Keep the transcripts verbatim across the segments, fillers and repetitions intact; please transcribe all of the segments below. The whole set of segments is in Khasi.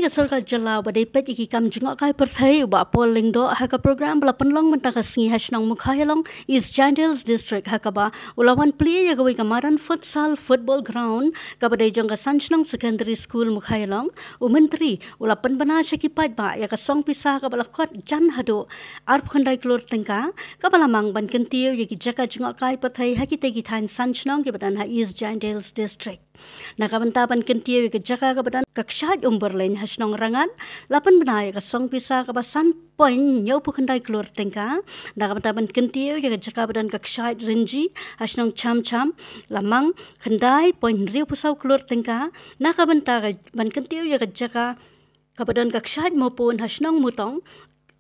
Sorkar Jylla uba dei peit ïa ki kam jngohkai pyrthei u Bah Paul Lyngdoh ha ka program ba la pynlong mynta ka sngi ha shnong Mukhaïalong, East Jaintia Hills District, ha kaba u la wan plie ïa kawei ka madan futsal football ground kaba dei jong ka San Shnong Secondary School Mukhaïalong. U Myntri u la pynbna sha ki paidbah ïa ka song pisa kaba la kot jan haduh arphew khyndai klur tyngka kaba la mang ban kyntiew ïa ki jaka jngohkai pyrthei ha kitei ki thaiñ san shnong kiba don ha East Jaintia Hills District. Na ka bynta ban kyntiew ïa ka jaka kaba don ka kshaid Umberlein ha shnong Rangad, la pynbna ïa ka song pisa kaba san point hynñiewphew khyndai klur tyngka. Na ka bynta ban kyntiew ïa ka jaka ba don ka kshaid Rynji ha shnong Chamcham, la mang khyndai point hynriewphew saw klur tyngka. Na ka bynta ka, ban kyntiew ïa ka jaka kaba don ka kshaid Mopun ha shnong Mutong,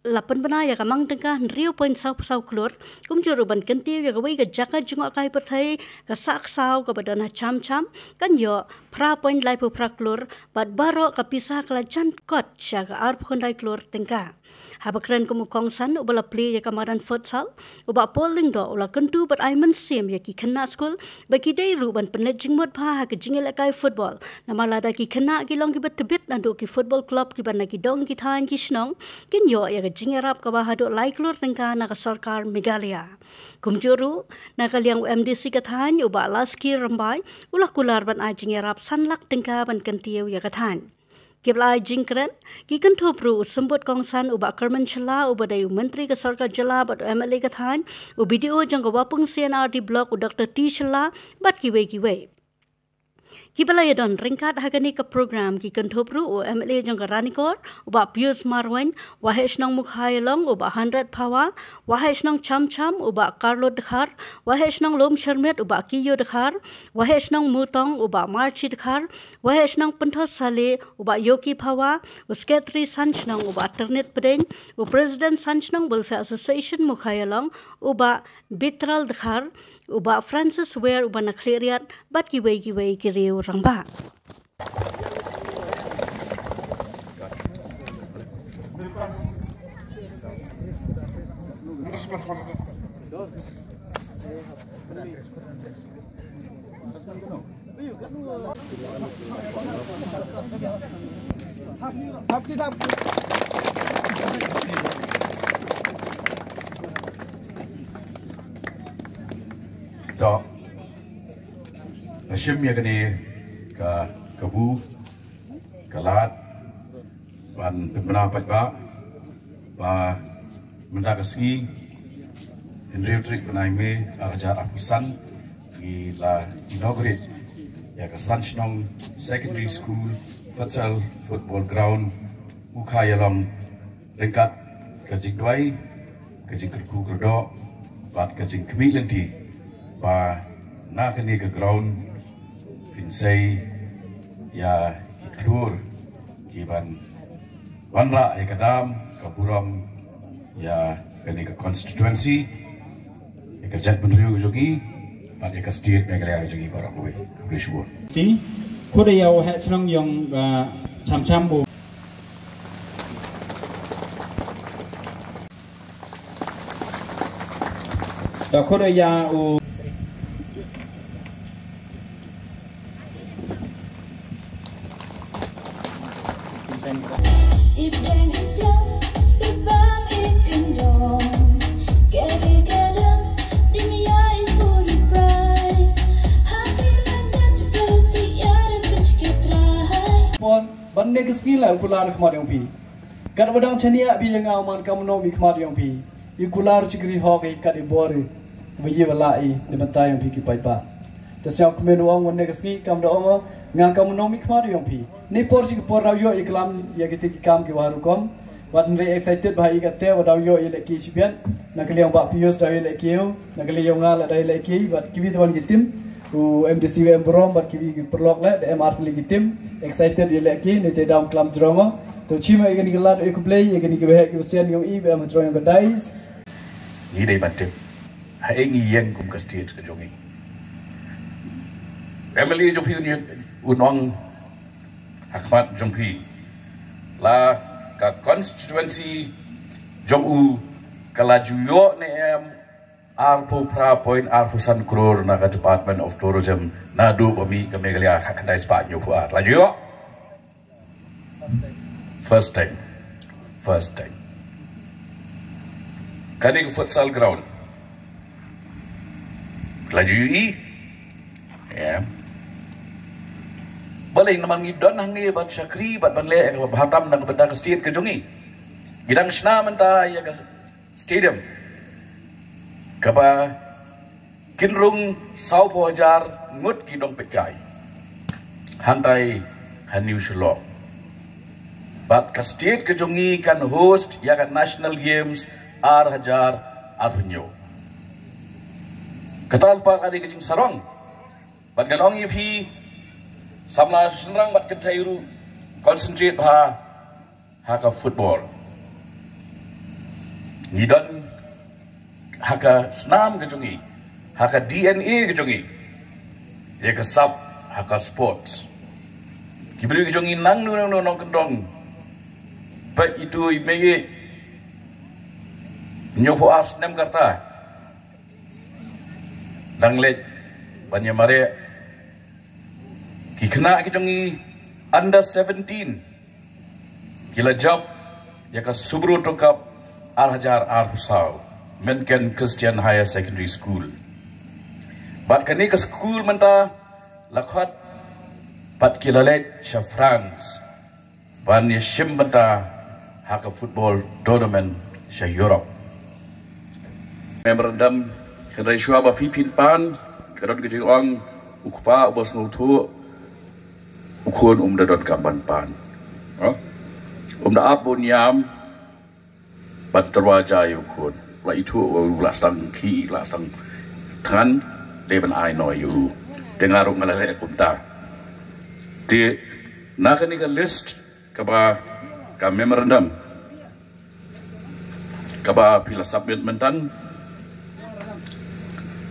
la pynbna ïa ka mang tyngka hynriew point sawphew saw klur. Kumjuh ruh ban kyntiew ïa kawei ka jaka jngohkai pyrthei ka Sahksaw kaba don ha Chamcham, kan ïoh phra point laiphew phra klur, bad baroh ka pisa ka la jan kot sha ka arphew khyndai klur tyngka. Haba kren kum u kongsan uba la plie ïa ka madan futsal, u Bah Paul Lyngdoh u la kyntu bad ai mynsiem ïa ki khynnah skul ba ki dei ruh ban pynleit jingmut bha ha ka jingïalehkai football. Namar lada ki khynnah ki long kiba tbit naduh ki football club kiba na ki dong ki thaiñ ki shnong, kin ïoh ïa ka jingïarap kaba haduh lai klur tyngka na ka sorkar Meghalaya. Kumjuh ruh, na ka liang u M D C ka thaiñ u Bah Laski Rymbai u la kular ban ai jingïarap san lak tyngka ban kyntiew ïa ka thaiñ. Kiba la ai jingkren, ki kynthup ruh u Symbud Kongsan u Bah Kyrmen Shylla uba dei u Myntri ka Sorkar Jylla bad u M L A ka thaiñ, u B D O jong ka Wapung C and R D Block u Doctor T Shylla, bad kiwei kiwei. Kiba la ïadon ryngkat ha kane ka program ki kynthup ruh u M L A jong ka Ranikor u Bah Pius Marwein, Waheh Shnong Mukhaïalong u Bah Hanrat Phawa, Waheh Shnong Chamcham u Bah Karlot Dkhar, Waheh Shnong Lumshyrmiet u Bah Kiyo Dkhar, Waheh Shnong Mutong u Bah Marchi Dkhar, Waheh Shnong Pynthorsaleh u Bah Yoki Phawa, u Secretary san shnong u Bah Tyrnit Pdeng, u President san shnong Welfare Association Mukhaïalong u Bah Bitral Dkhar, u Bah Francis Wer uba na Khliehriat, bad kiwei kiwei ki riew rangbah. To, nga shim ïa kane ka kabu ka lad ban pynbna paidbah ba mynta ka sngi, hynriew tarik bnai May ar hajar arphew san, ngi la inaugurate ïa ka San Shnong Secondary School Futsal Football Ground, Mukhaïalong, ryngkat ka jingduwai, ka jingkyrkhu kyrdoh bad ka jingkhmih lynti ba na kane ka ground phin sei ïa ki khlur ki ban wanrah ïa ka dam ka burom ïa kane ka constituency, ïa ka jaitbynriew jong ngi bad ïa ka state Meghalaya jong ngi baroh kawei. Khublei shibun. Ti, khuda ïa u heh chnong ïong, ah, Chamcham bu. Da khuda ïa u. Ip deng istiang, ip bang ikyndong. Keri gadang, dim ya ipuri prai. Hati la jaj berti ya de pich ke trai. Pon, ban ne ke sngi la u kular khmat yong pi. Kat ba dang chania bi nga man kam no mi khmat yong pi. I kular chikri hok i kat i bor i. Ba ye ba la i, ne ban tai yong pi ki pai pa. Te siaw kmen wong wan ne ke sngi kam da ong nga kam no mi khmat yong pi. Ni por chi ki por daw ïoh ïa klam ïa kite ki kam ki waru kom. Wat nre excited ba ha ïa kate wa daw ïoh ïa leki chi bian. Na ka liang ba Pius daw ïa leki ïoh. Na ka liang nga la daw ïa leki. Wat ki wi te wan ki tim. U M D C wa em burom. Wat ki wi ki perlok le. Da em ar ki tim. Excited ïa leki. Ni te daw klam jrong. To chi ma ïa kani ki lad ïa khublei. Ïa kani ki wahek ki wasian yong i. Ba em jrong yong ka dais. Ngi dei ban tip. Ha ïa ngi ïeng kum ka state ka jong ngi. M L A jong phi un ïa un ong ha khmat jong phi. La ka constituency jong u ka la ju ïoh ne em arphew phra point arphew san crore na ka Department of Tourism naduh ba mih ka Meghalaya ha khyndai spah hynñiewphew ar. La ju ïoh. First time. First time. Kane ka futsal ground. La ju ïohi. Ya. Balei namar ngi don hangne ban shakri, ban ban leh ïa ka bha tam na ka bynta ka state ka jong ngi. Ngi dang shna mynta ïa ka stadium. Kaba kin rung saw phew hajar ngut ki nongpeitkai. Hangtai ha New Shillong. Bad ka state ka jong ngi kan host ïa ka National Games ar hajar arphew hynñiew. Kata lypa ka dei ka jingsarong. Bad ngan ong ïa phi, samla shynrang bad kynthei ruh, concentrate bha ha ka football. Ngi don ha ka snam ka jong ngi, ha ka D N A ka jong ngi, ïa ka sap ha ka sports. Ki briew ki jong ngi nangno nangno nongkyndong, peit itu i mei, hynñiew phew ar snem ka rta, dang leit ban ïa mareh. Ki khynnah ki jong ngi under seventeen ki la jop ïa ka Subroto Cup ar hajar arphew saw, Mynken Christian Higher Secondary School. Bad kane ka school mynta la khot bad ki la leit sha France ban ïa shim bynta ha ka football tournament sha Europe. Memorandum, hynrei shuwa ba phi phin pan, ka don ka jingong, u kpa uba sngewthuh, u khun um da don kam ban pan. Ha? Um da ap bun ïam ban tyrwa ja ïa u khun. La ithuh u la sdang khih, la sdang thngan, dei ban ai noh ïa u. Te nga ruh nga la leh kumta. Te na kane ka list kaba ka memorandum kaba phi la submit mynta,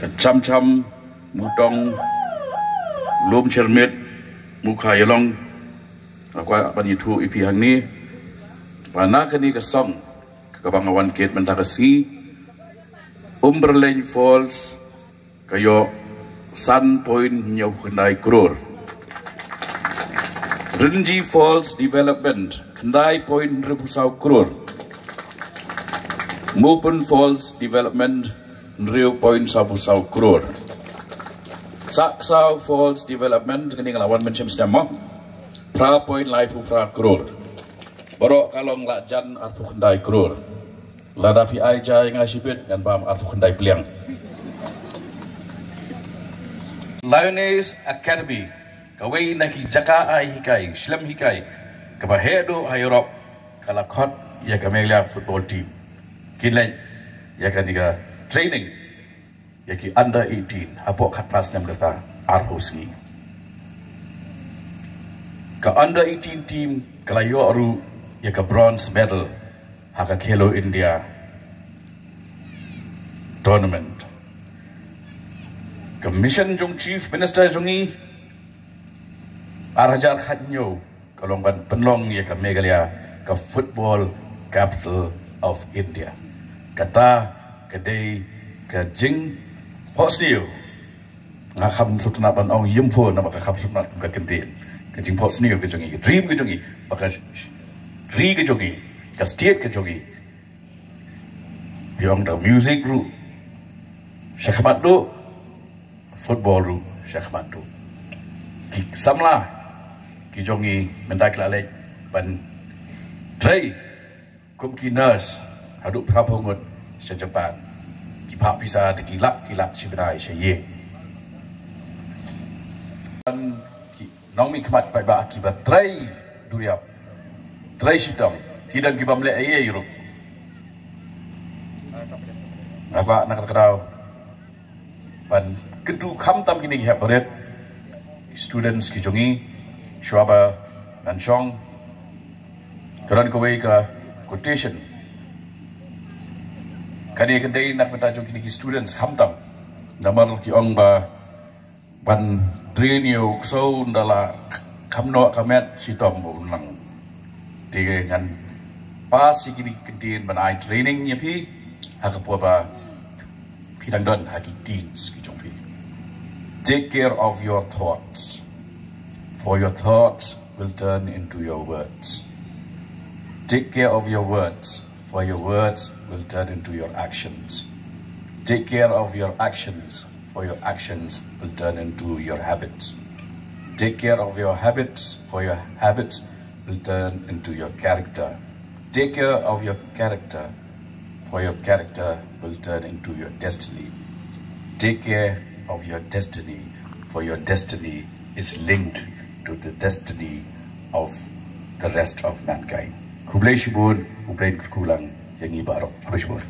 ka Chamcham, Mutong, Lum Chyrmit, Mukha Ïalong, nga kwah ban ïathuh ïa phi hangne ba na kane ka song kaba nga wan kit mynta ka sngi, Umberlein Falls ka ïoh san point hynñiew khyndai klur. Rynji Falls Development khyndai point hynriewphew saw klur. Mopun Falls Development hynriew point sawphew saw klur. Saksaw Falls Development, kane nga la wan mynshem snem mo, phra point laiphew phra klur. Baroh ka long la jan arphew khyndai klur. Lada phi ai ja ïa nga shibit ngan bam arphew khyndai pliang. Lioness Academy, kawei na ki jaka ai hikai, shlem hikai kaba heh duh ha Europe, ka la khot ïa ka Meghalaya football team. Kin leit ïa kane ka training ïa ki under eighteen hapoh khatphra snem ka rta, arphew sngi. Ka under eighteen team ka la ïoh ruh ïa ka bronze medal ha ka Khelo India tournament. Ka mission jong Chief Minister jong ngi ar hajar khathynñiew ka long ban pynlong ïa ka Meghalaya ka football capital of India. Kata ka dei ka jingphohsniew. Nga kham sngewtynnat ban ong ïa phi naba ka kham sngewtynnat ka kyntien. Ka jingphohsniew ka jong ngi, ka dream ka jong ngi ba ka ri ka jong ngi, ka state ka jong ngi. Phi ong da music ruh sha khmat duh, football ruh sha khmat duh. Ki samla ki jong ngi mynta ki la leit ban trei kum ki nurse haduh phra phew ngut sha Japan. Ki phah pisa da ki lak ki lak shi bnai sha ïing. Ban ki nongmihkhmat paidbah kiba trei duriap, trei shitom, ki don kiba ym leh ei ei ruh. Nga kwah na kata ka daw ban kyntu khamtam kine ki hep barit, students ki jong ngi, shuwa ba ngan shong, ka don kawei ka quotation. Kane ka dei na ka bynta jong kine ki students khamtam, namar ki ong ba ban train ïa u ksew ynda la kham noh ka met, shitom ba un lang. Te ngan pass ïa kine ki kyntien ban ai training ïa phi ha ka por ba phi dang don ha ki teens ki jong phi. Take care of your thoughts, for your thoughts will turn into your words. Take care of your words, for your words will turn into your actions. Take care of your actions, for your actions will turn into your habits. Take care of your habits, for your habits will turn into your character. Take care of your character, for your character will turn into your destiny. Take care of your destiny, for your destiny is linked to the destiny of the rest of mankind. Khublei shibun, khublei kyrkhu lang ïa ngi baroh. Khublei shibun.